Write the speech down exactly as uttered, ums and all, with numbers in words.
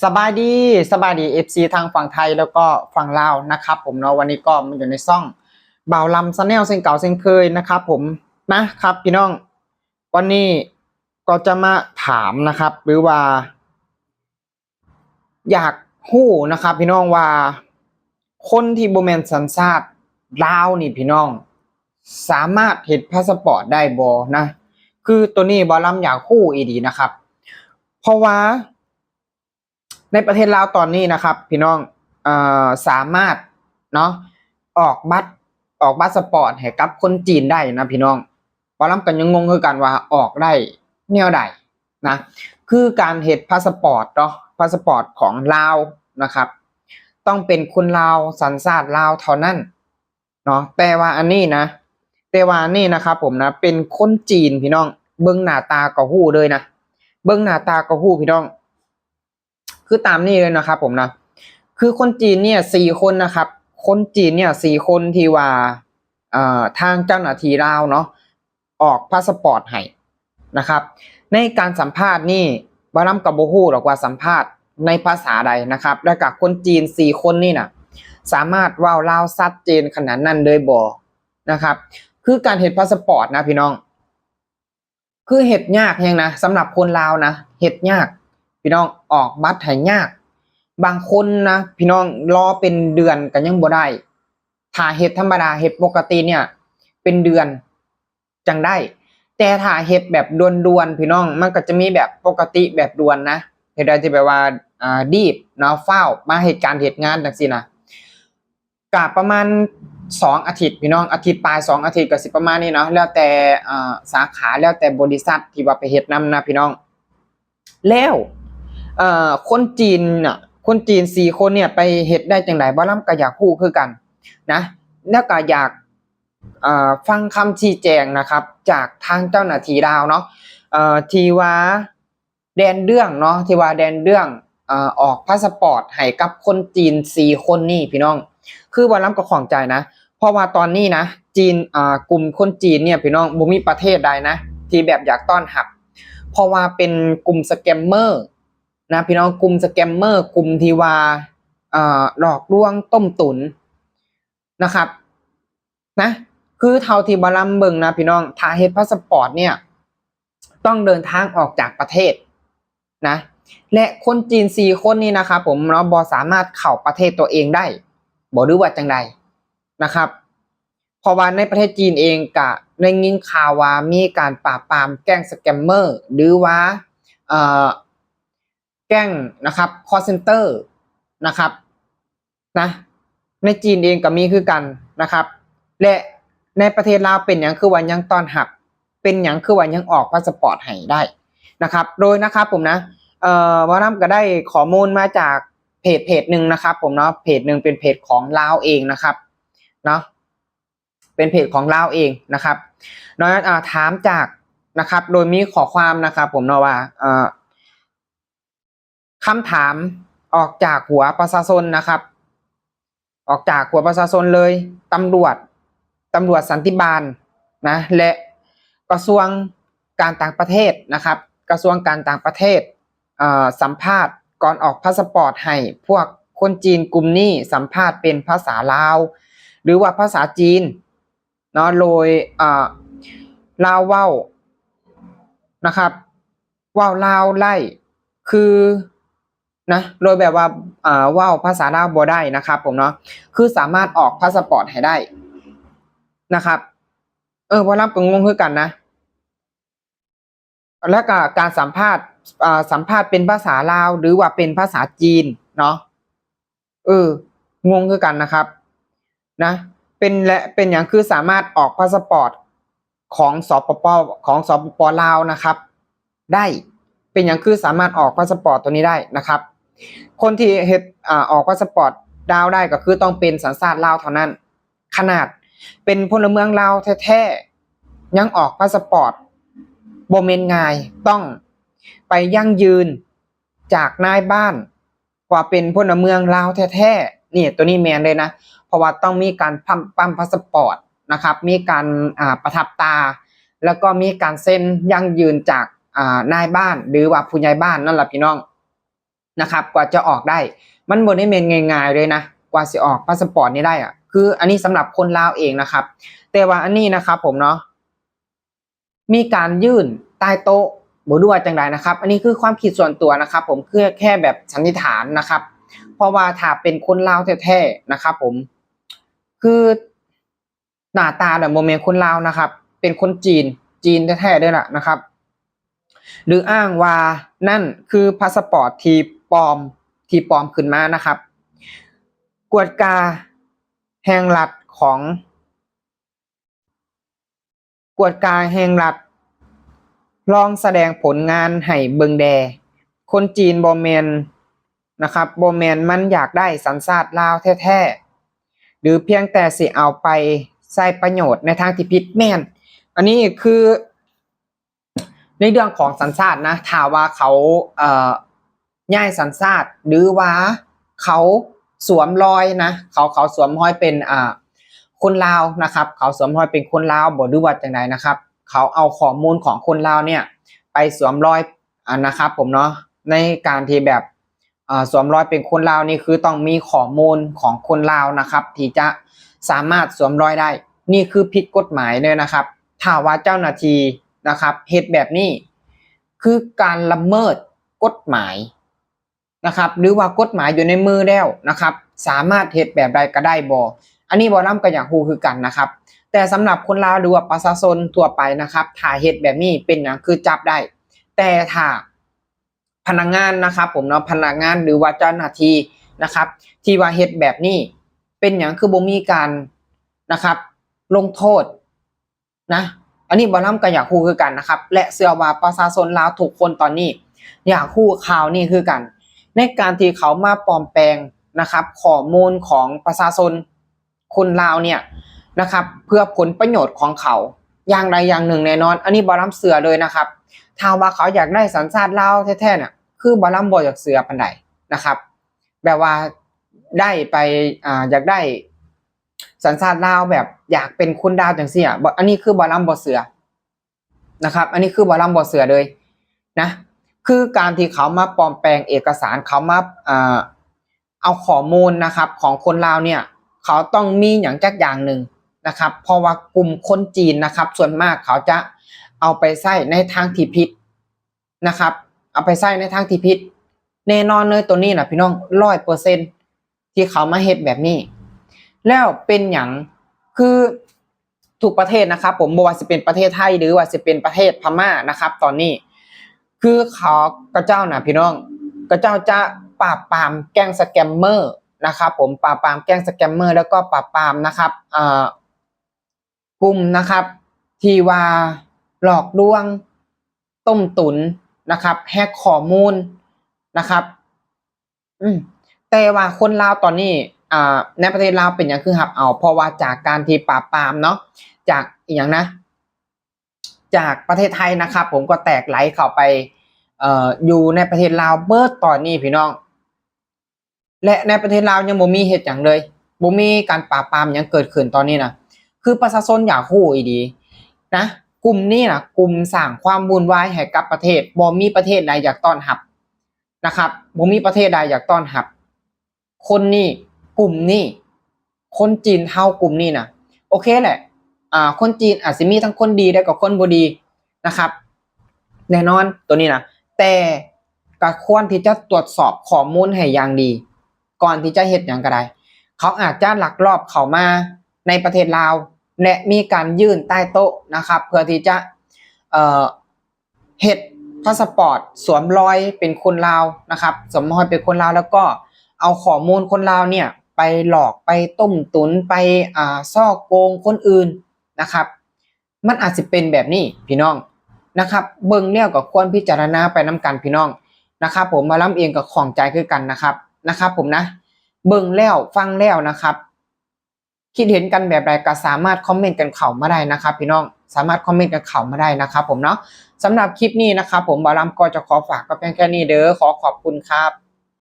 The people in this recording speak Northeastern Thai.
สบายดี สบายดี เอฟซี ทั้งฝั่งไทยแล้วก็ฝั่งลาวนะครับผมเนาะ วันนี้ก็มาอยู่ในช่องบ่าวลำ Channel เช่นเก่าเช่นเคยนะครับผมนะครับพี่น้อง วันนี้ก็จะมาถามนะครับ หรือว่า อยากฮู้นะครับพี่น้องว่า คนที่บ่แม่นสัญชาติลาวนี่พี่น้อง สามารถเฮ็ดพาสปอร์ตได้บ่นะ คือตัวนี้บ่าวลำอยากฮู้อีหลีนะครับ เพราะว่า ในประเทศลาวตอนนี้นะครับพี่น้อง เอ่อ สามารถเนาะ ออกบัตร ออกพาสปอร์ตให้กับคนจีนได้นะพี่น้อง บ่าวลำก็ยังงงคือกันว่าออกได้แนวใดนะ คือการเฮ็ดพาสปอร์ตเนาะ พาสปอร์ตของลาวนะครับ ต้องเป็นคนลาวสัญชาติลาวเท่านั้นเนาะ แต่ว่าอันนี้นะ แต่ว่าอันนี้นะครับผมนะ เป็นคนจีนพี่น้อง เบิ่งหน้าตาก็ฮู้เลยนะ เบิ่งหน้าตาก็ฮู้พี่น้อง คือตามนี้เลยนะครับผมนะ คือคนจีนเนี่ยสี่คนนะครับ คนจีนเนี่ยสี่คนที่ว่า เอ่อ ทางเจ้าหน้าที่ลาวเนาะ ออกพาสปอร์ตให้นะครับ ในการสัมภาษณ์นี่ บ่าวลำก็บ่ฮู้หรอกว่าสัมภาษณ์ในภาษาใดนะครับ แล้วก็คนจีนสี่คนนี่นะ สามารถเว้าลาวชัดเจนขนาดนั้นเลยบ่นะครับ คือการเฮ็ดพาสปอร์ตนะพี่น้อง คือเฮ็ดยากแฮงนะ สำหรับคนลาวนะ เฮ็ดยาก พี่น้อง ออกบัตรให้ยาก บางคนนะพี่น้อง รอเป็นเดือนก็ยังบ่ได้ ถ้าเฮ็ดธรรมดา เฮ็ดปกติเนี่ย เป็นเดือนจั่งได้ แต่ถ้าเฮ็ดแบบด่วนๆ พี่น้อง มันก็จะมีแบบปกติแบบด่วนนะ เฮ็ดได้ที่แบบว่า อ่า รีบเนาะ ฟ้าวมาเฮ็ดการเฮ็ดงานจั่งซี้นะ ก็ประมาณสองอาทิตย์พี่น้อง อาทิตย์ปลายสองอาทิตย์ก็สิประมาณนี้เนาะ แล้วแต่ เอ่อ สาขา แล้วแต่บริษัทที่ว่าไปเฮ็ดนำนะพี่น้อง แล้ว เอ่อ คนจีนน่ะ คนจีนสี่คนเนี่ยไปเฮ็ดได้จั่งใด บ่าวลำก็อยากฮู้คือกันนะ แล้วก็อยาก เอ่อ ฟังคำชี้แจงนะครับ จากทางเจ้าหน้าที่ลาวเนาะ เอ่อ ที่ว่า แดนเรื่องเนาะ ที่ว่าแดนเรื่อง เอ่อ ออกพาสปอร์ตให้กับคนจีนสี่คนนี่พี่น้อง คือบ่าวลำก็ข้องใจนะ เพราะว่าตอนนี้นะ จีน อ่า กลุ่มคนจีนเนี่ยพี่น้อง บ่มีประเทศใดนะ ที่แบบอยากต้อนรับ เพราะว่าเป็นกลุ่มสแกมเมอร์นะพี่น้อง กลุ่มสแกมเมอร์ กลุ่มที่ว่า เอ่อ หลอกลวงต้มตุ๋นนะครับ นะ คือเท่าที่บ่าวลำเบิ่งนะพี่น้อง ถ้าเฮ็ดพาสปอร์ตเนี่ย ต้องเดินทางออกจากประเทศนะ และคนจีนสี่คนนี่นะครับผมเนาะ บ่สามารถเข้าประเทศตัวเองได้ บ่ หรือว่าจั่งใดนะครับ เพราะว่าในประเทศจีนเองก็ได้ยินข่าวว่ามีการปราบปรามแก๊งสแกมเมอร์ หรือว่า เอ่อ แก๊งนะครับ คอลเซ็นเตอร์นะครับ นะ ในจีนเองก็มีคือกันนะครับ และในประเทศลาวเป็นหยังคือว่ายังต้อนรับ เป็นหยังคือว่ายังออกพาสปอร์ตให้ได้นะครับ โดยนะครับผมนะ เอ่อ บ่าวลำก็ได้ข้อมูลมาจากเพจเพจหนึ่งนะครับผมเนาะ เพจหนึ่งเป็นเพจของลาวเองนะครับ เนาะ เป็นเพจของลาวเองนะครับ เนาะ อ่า ถามจากนะครับ โดยมีข้อความนะครับผมเนาะว่า เอ่อ คำถามออกจากหัวประชาชนนะครับ ออกจากหัวประชาชนเลย ตำรวจ ตำรวจสันติบาลนะ และกระทรวงการต่างประเทศนะครับ กระทรวงการต่างประเทศ เอ่อ สัมภาษณ์ก่อนออกพาสปอร์ตให้พวกคนจีนกลุ่มนี้สัมภาษณ์เป็นภาษาลาว หรือว่าภาษาจีนเนาะ โดย เอ่อ ลาวเว้านะครับ เว้าลาวได้ คือ นะ โดยแบบว่า เอ่อ เว้าภาษาลาวบ่ได้นะครับผมเนาะ คือสามารถออกพาสปอร์ตให้ได้นะครับ เออ บ่าวลำก็งงคือกันนะ แล้วก็การสัมภาษณ์ เอ่อ สัมภาษณ์เป็นภาษาลาว หรือว่าเป็นภาษาจีนเนาะ เออ งงคือกันนะครับ นะ เป็นและเป็นหยังคือสามารถออกพาสปอร์ตของ สปป ของ สปป ลาวนะครับ ได้ เป็นหยังคือสามารถออกพาสปอร์ตตัวนี้ได้นะครับ คนที่เฮ็ด อ่า ออกพาสปอร์ตลาวได้ก็คือต้องเป็นสัญชาติลาวเท่านั้น ขนาดเป็นพลเมืองลาวแท้ๆ ยังออกพาสปอร์ตบ่แม่นง่าย ต้องไปยั่งยืนจากนายบ้านว่าเป็นพลเมืองลาวแท้ๆ นี่ ตัวนี้แม่นเลยนะ เพราะว่าต้องมีการปั๊ม ปั๊มพาสปอร์ตนะครับ มีการ อ่า ประทับตา แล้วก็มีการเซ็นยั่งยืนจาก อ่า นายบ้าน หรือว่าผู้ใหญ่บ้านนั่นล่ะพี่น้อง นะครับ กว่าจะออกได้ มันบ่ได้แม่นง่ายๆเลยนะ กว่าสิออกพาสปอร์ตนี้ได้อะ คืออันนี้สำหรับคนลาวเองนะครับ แต่ว่าอันนี้นะครับผมเนาะ มีการยื่นใต้โต๊ะบ่รู้ว่าจังใดนะครับ อันนี้คือความคิดส่วนตัวนะครับ ผมคือแค่แบบสันนิษฐานนะครับ เพราะว่าถ้าเป็นคนลาวแท้ๆนะครับ ผม คือหน้าตาเนี่ยบ่แม่นคนลาวนะครับ เป็นคนจีน จีนแท้ๆเด้อล่ะนะครับ หรืออ้างว่านั่นคือพาสปอร์ตที่ปลอม ที่ปลอมขึ้นมานะครับ กวดกาแห่งรัฐของ กวดกาแห่งรัฐ ลองแสดงผลงานให้เบิ่งแด่ คนจีนบ่แม่นนะครับ บ่แม่นมันอยากได้สัญชาติลาวแท้ๆ หรือเพียงแต่สิเอาไปใช้ประโยชน์ในทางที่ผิด แม่น อันนี้คือ ในเรื่องของสัญชาตินะ ถ้าว่าเขา เอ่อ ย้ายสัญชาติ หรือว่าเขาสวมรอยนะ เขา เขาสวมรอยเป็น อ่า คนลาวนะครับ เขาสวมรอยเป็นคนลาวบ่ หรือว่าจังใดนะครับ เขาเอาข้อมูลของคนลาวเนี่ย ไปสวมรอย อ่า นะครับผมเนาะ ในการที่แบบ อ่า สวมรอยเป็นคนลาวนี่คือต้องมีข้อมูลของคนลาวนะครับ ที่จะสามารถสวมรอยได้ นี่คือผิดกฎหมายเลยนะครับ ถ้าว่าเจ้าหน้าที่นะครับ เฮ็ดแบบนี้ คือการละเมิดกฎหมายนะครับ หรือว่ากฎหมายอยู่ในมือแล้วนะครับ สามารถเฮ็ดแบบใดก็ได้บ่ อันนี้บ่าวลำก็อยากฮู้คือกันนะครับ แต่สำหรับคนลาวหรือว่าประชาชนทั่วไปนะครับ ถ้าเฮ็ดแบบนี้เป็นหยังคือจับได้ แต่ถ้าพนักงานนะครับผมเนาะ พนักงานหรือว่าเจ้าหน้าที่นะครับ ที่ว่าเฮ็ดแบบนี้ เป็นหยังคือบ่มีการนะครับ ลงโทษ นะ อันนี้บ่าวลำก็อยากฮู้คือกันนะครับ และเชื่อว่าประชาชนลาวทุกคนตอนนี้ อยากฮู้ข่าวนี้คือกัน ในการที่เขามาปลอมแปลงนะครับ ข้อมูลของประชาชนคนลาวเนี่ยนะครับ เพื่อผลประโยชน์ของเขาอย่างใดอย่างหนึ่งแน่นอน อันนี้บ่าวลำเชื่อเลยนะครับ ถ้าว่าเขาอยากได้สัญชาติลาวแท้ๆเนี่ย คือบ่าวลำบ่อยากเชื่อปานใดนะครับ แบบว่าได้ไป อ่า อยากได้ สัญชาติลาวแบบอยากเป็นคนลาวจังซี่อะ บ่ อันนี้คือบ่าวลำบ่เชื่อนะครับ อันนี้คือบ่าวลำบ่เชื่อเลยนะ คือการที่เขามาปลอมแปลงเอกสาร เขามา อ่า เอาข้อมูลนะครับ ของคนลาวเนี่ย เขาต้องมีหยังจักอย่างหนึ่งนะครับ เพราะว่ากลุ่มคนจีนนะครับ ส่วนมากเขาจะเอาไปใช้ในทางที่ผิดนะครับ เอาไปใช้ในทางที่ผิด แน่นอนเลยตัวนี้นะพี่น้อง ร้อยเปอร์เซ็นต์ ที่เขามาเฮ็ดแบบนี้ แล้วเป็นหยัง คือทุกประเทศนะครับผม บ่ว่าสิเป็นประเทศไทย หรือว่าสิเป็นประเทศพม่านะครับ ตอนนี้ คือเขา กระเจ้านะพี่น้อง กระเจ้าจะปราบปรามแก๊งสแกมเมอร์นะครับผม ปราบปรามแก๊งสแกมเมอร์ แล้วก็ปราบปรามนะครับ เอ่อ กลุ่มนะครับ ที่ว่าหลอกลวง ต้มตุ๋นนะครับ แฮ็กข้อมูลนะครับ อืม แต่ว่าคนลาวตอนนี้ อ่า ในประเทศลาวเป็นหยังคือรับเอา เพราะว่าจากการที่ปราบปรามเนาะ จากอิหยังนะ จากประเทศไทยนะครับ ผมก็แตกไหลเข้าไป เอ่อ อยู่ในประเทศลาวเบิดตอนนี้พี่น้อง และในประเทศลาวยังบ่มีเฮ็ดหยังเลย บ่มีการปราบปรามหยังเกิดขึ้นตอนนี้นะ คือประชาชนอยากฮู้อีหลีนะ กลุ่มนี้นะ กลุ่มสร้างความวุ่นวายให้กับประเทศ บ่มีประเทศใดอยากต้อนรับนะครับ บ่มีประเทศใดอยากต้อนรับ คนนี้ กลุ่มนี้ คนจีนเทากลุ่มนี้นะ โอเคแหละ อ่า คนจีนอาจสิมีทั้งคนดีและก็คนบ่ดีนะครับ แน่นอนตัวนี้นะ แต่ก็ควรที่จะตรวจสอบข้อมูลให้อย่างดี ก่อนที่จะเฮ็ดหยังก็ได้ เขาอาจจะลักลอบเข้ามาในประเทศลาว และมีการยื่นใต้โต๊ะนะครับ เพื่อที่จะ เอ่อ เฮ็ดพาสปอร์ตสวมรอยเป็นคนลาวนะครับ สวมรอยเป็นคนลาว แล้วก็เอาข้อมูลคนลาวเนี่ย ไปหลอก ไปต้มตุ๋น ไป อ่า ฉ้อโกงคนอื่นนะครับ มันอาจสิเป็นแบบนี้พี่น้องนะครับ เบิ่งแล้วก็ควรพิจารณาไปนำกันพี่น้องนะครับ ผม บ่าวลำเองก็ข้องใจคือกันนะครับ นะครับ ผมนะ เบิ่งแล้วฟังแล้วนะครับ คิดเห็นกันแบบใดก็สามารถคอมเมนต์กันเข้ามาได้นะครับ พี่น้อง สามารถคอมเมนต์กันเข้ามาได้นะครับ ผมเนาะ สำหรับคลิปนี้นะครับ ผม บ่าวลำก็จะขอฝากก็เพียงแค่นี้เด้อ ขอขอบคุณครับ